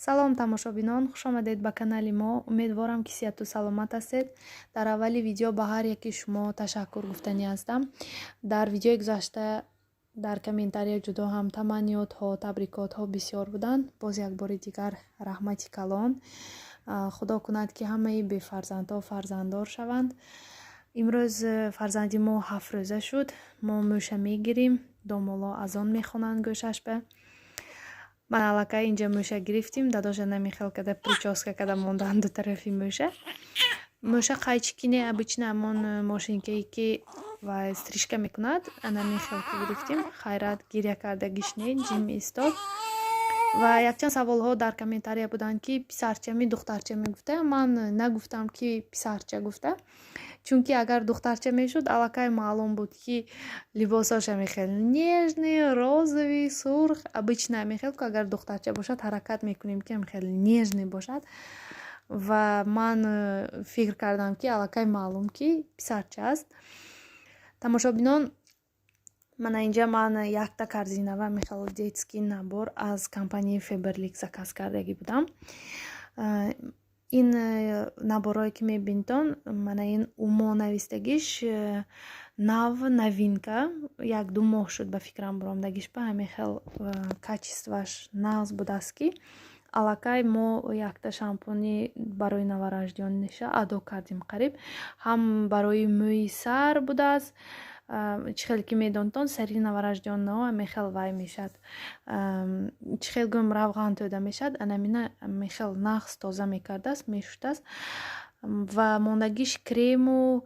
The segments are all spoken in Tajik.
Салом, тамошобинон, хушомадед ба канали мо. Умедворам, ки сиҳату саломат ҳастед. Дар аввали видео ба ҳар яки шумо ташаккур гуфтанӣ ҳастам. Дар видеои гузашта дар комментария ҷудо ҳам таманниётҳо, табрикотҳо бисёр буданд. Боз як бори дигар раҳмати калон. Худо кунад, ки ҳамаи бефарзандҳо фарзанддор шаванд. Имрӯз фарзанди мо 7 рӯза шуд. Мо мӯша мегирим, домоло азон мехонанд гӯшашба. Ман аллакай инҷа мӯша гирифтим, дадоша намихел када, прическа када мондан ду тарафи мӯша. Мӯша қайчики не, обычно ҳамон мошинкае, ки вай стрижка мекунад, анамихел ки гирифтим. Хайрат гиря карда гишне, ҷим истод. Ва якчанд саволҳо дар комментария буданд, ки писарчами, духтарча мегуфта. Ман нагуфтам, ки писарча гуфта, чунки агар духтарча мешуд, аллакай маълум буд, ки либосош ҳамихел нежный, розовый, сурх. Обычно ҳамихел ку, агар духтарча бошад, ҳаракат мекунем, ки ҳамихел нежный бошад. Ва ман фикр кардам, ки аллакай маълум, ки писарча аст. Тамошобинон, мана инҷа ман якта корзинава михел детский набор аз компанияи Фаберлик заказ кардагӣ будам. Ин наборҳое, ки мебинедон, мана ин умо навистагиш нав, новинка, 1-2 моҳ шуд, ба фикрам, буромдагиш. Ба ҳамин хел качествоаш нағз будааст, ки аллакай мо якта шампуни барои новорождённыйша адо кардем қариб. Ҳам барои мӯи сар будааст. Чӣ хеле ки медонтон, сари новорождённыйҳо ҳамин хел вай мешавад, чӣ хел гӯем, равған тӯда мешавад. Анамина ҳамин хел нағз тоза мекардааст, мешуштааст. Ва мондагиш крему,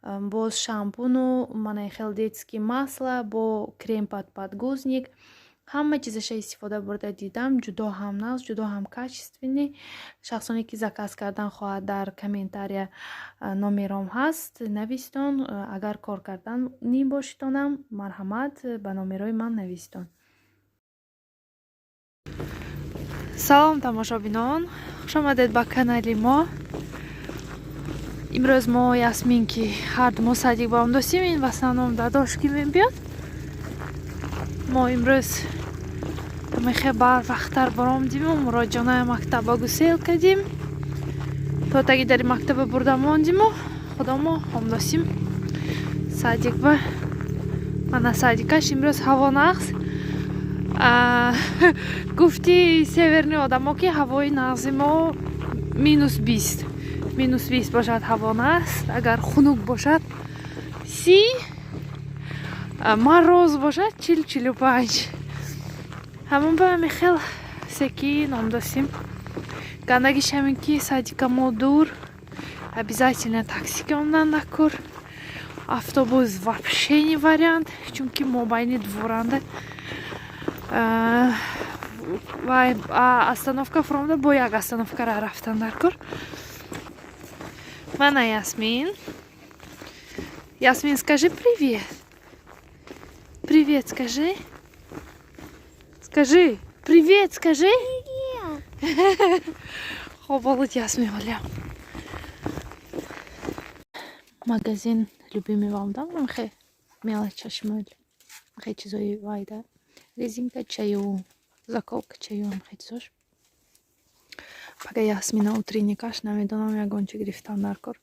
боз шампуну, мана хел детский масло бо крем под подгузник, ҳама чизаша истифода бурда дидам. Ҷудо ҳам нағз, ҷудо ҳам качественный. Шахсоне, ки заказ кардан хоҳад, дар комментария номером ҳаст, нависитон. Агар кор карданӣ бошитонам, марҳамат, ба номерои ман нависитон. Салом, тамошобинон, хушомадед ба канали мо. Имрӯз мо, Ясмин, ки ҳарду мо садик ба омдосим, ин в основном дадош ки мебиёд. Мо имрӯз мехе барвақттар баромдиму Муроҷоная мактаба гусел кардим, то таги дари мактаба бурда мондиму худомо омдосим садик ба. Мана садикаш. Имрӯз ҳаво нағз. Гуфти северный одамо, ки ҳавои нағзи мо -20, -20 бошад, ҳаво нағз. Агар хунук бошад, 30, мороз бошад, 40, 45. Ҳамон ба ҳамин хел секин омдосим. Гандагиш ҳамин, ки садика мо дур, обязательно такси ки омдан накур, автобус вообще не вариант, чунки мобайни дворанда вай остановка фуромда, бо як остановкара рафтан дар кор. Мана Ясмин. Ясмин, скажи привет. Привет скажи. Скажи привет, скажи. Привет. Хоб олуд Ясмин оля. Магазин любимый валдам, хе мелочашмол, хе чизои вайда, резинка чаю, заколка чаю, хе чизош. Пага Ясмина утренникаш, намедонам, ягон чи гирифтан дар кор.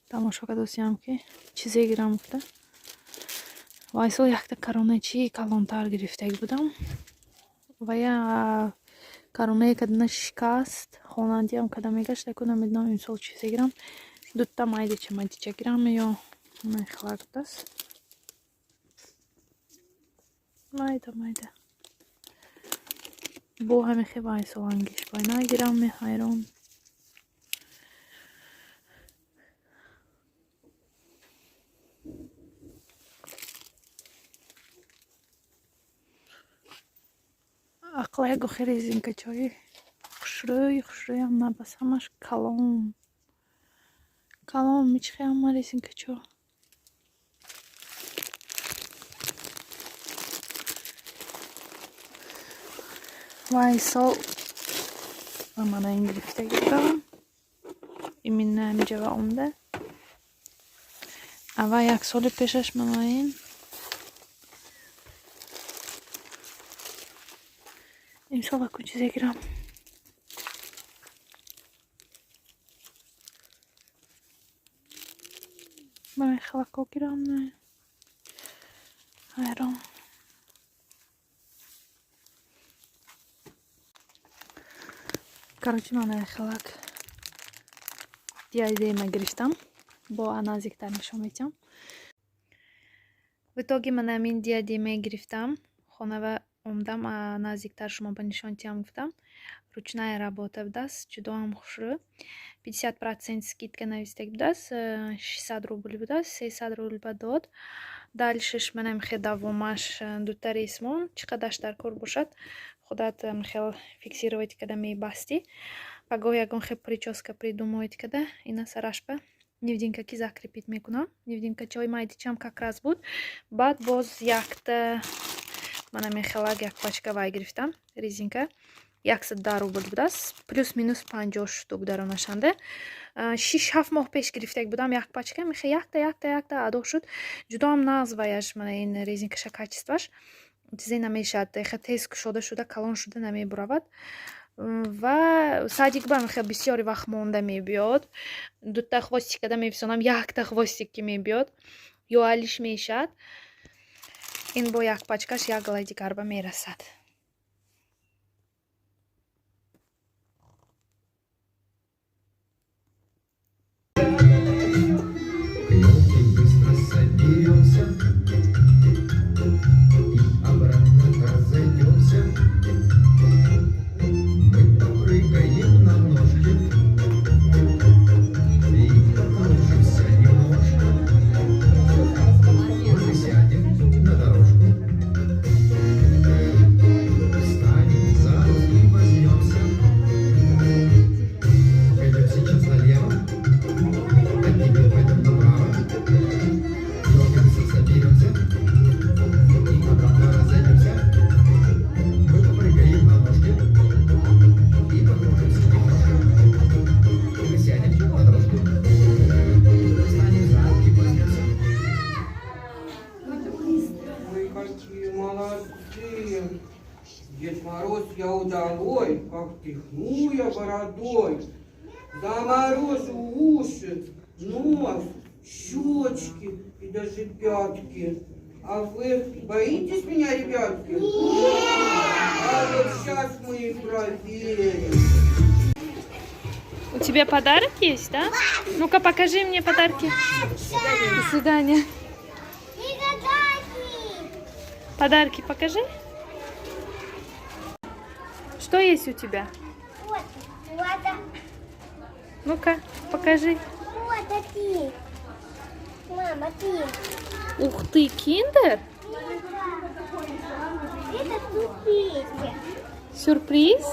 Тамошо кардосиям, ки чизе гирам гуфта. Вай сол якта кароначи калонтар гирифтаг будам, вая каронае кадана шикаст, хонандиам када мегашт. Яку намедонам, имсол чизе гирам, дутта майдича майдича гирам ё хелак будааст, майда майда. Бо ҳамихе вай солангиш бай нагирам, ҳайрон. Ақла як охи резинкачои хушрӯй, хушрӯям набас, ҳамаш калон калон мичхе, ҳама резинкачо. Вай сол мана ин гирифта гирдам, именно ҳамиҷа ва омда. Ава як соли пешаш мана ин. Имсол акун чизе гирам. Ман халако гирам, не ҳайрон. Короче, ман халак диадема гирифтам, бо наздиктар нишон метиҳам. В итоге ман ҳамин диадема гирифтам. Хонава омдам, наздиктар шумо ба нишон тиҳам гуфтам. Ручная работа будааст, ҷудоам хушрӯ. 50% скидка навистаг будааст, 600 рубл будааст, 300 рубл ба дод. Дальше ш манам хе давомаш дута ресмон, чӣ қадарш дар кор бошад, худат хел фиксировать када мебастӣ. Пагоҳ ягон хел прическа придумывать када, ина сарашба невидимка ки закрепить мекунам. Невидимка чои майдичам как раз буд. Баъд боз якта мана мехелак як пачка вай гирифтам, резинка. 110 рубл будааст, плюс минус 50 штук даронашанда. 6-7 моҳ пеш гирифтаг будам як пачка, мехе якта, якта, якта адо шуд. Ҷудоам нағз ваяш, мана ин резинкаша качество ш чизе намешавад, хе тез кушода шуда, калон шуда намебуравад. Ва садик ба мехе бисёри вақт монда мебиёд. Дута хвостик када мефисонам, якта хвостик ки мебиёд, ё алиш мешавад. Ин бо як пачкаш як галаи дигарба мерасад. К елке быстро соберемся и обратно разойдемся. Мы попрыгаем на ножки и покружимся немножко. Мы присядем на дорожку, встанем за руки, возьмемся. Пойдем сейчас налево, а теперь пойдем направо. Елки быстро соберемся и обратно разойдемся. Мы попрыгаем на ножки и покружимся немножко. Присядем на дорожку, встанем за руки, возьмемся. Ой, какие молодцы! Дед Мороз я удалой, как тряхну я бородой. Заморожу уши, нос, щечки и даже пятки. А вы боитесь меня, ребятки? Нет! А вот сейчас мы и проверим. У тебя подарок есть, да? Ну-ка, покажи мне подарки. До свидания. Подарки покажи. Что есть у тебя? Вот, вот, Ну-ка, покажи. Вот ты. Мама, ты. Ух ты, киндер? Это сюрприз. Сюрприз?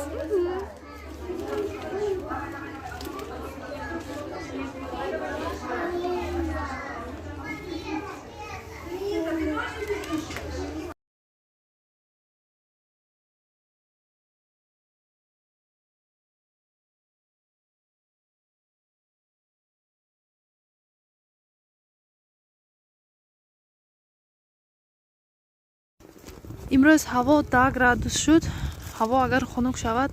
Имрӯз ҳаво 10 градус шуд. Ҳаво агар хунук шавад,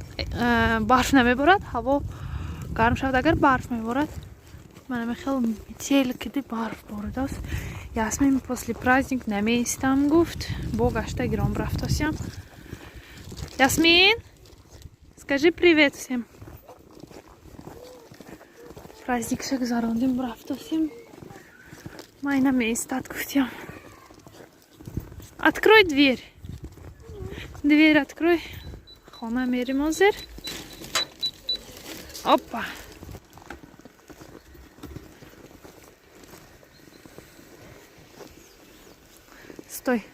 барф намеборад, ҳаво гарм шавад, агар барф меборад. Манами хел метель киди барф боридааст. Ясмин после праздник намеистам гуфт, бо гашта гиром рафтосям. Ясмин, скажи привет всем. Праздник ша гузарондим, рафтосим. Май намеистад гуфтям. Открой дверь. Дверь открой. Хона мерим ҳозир. Опа. Стой.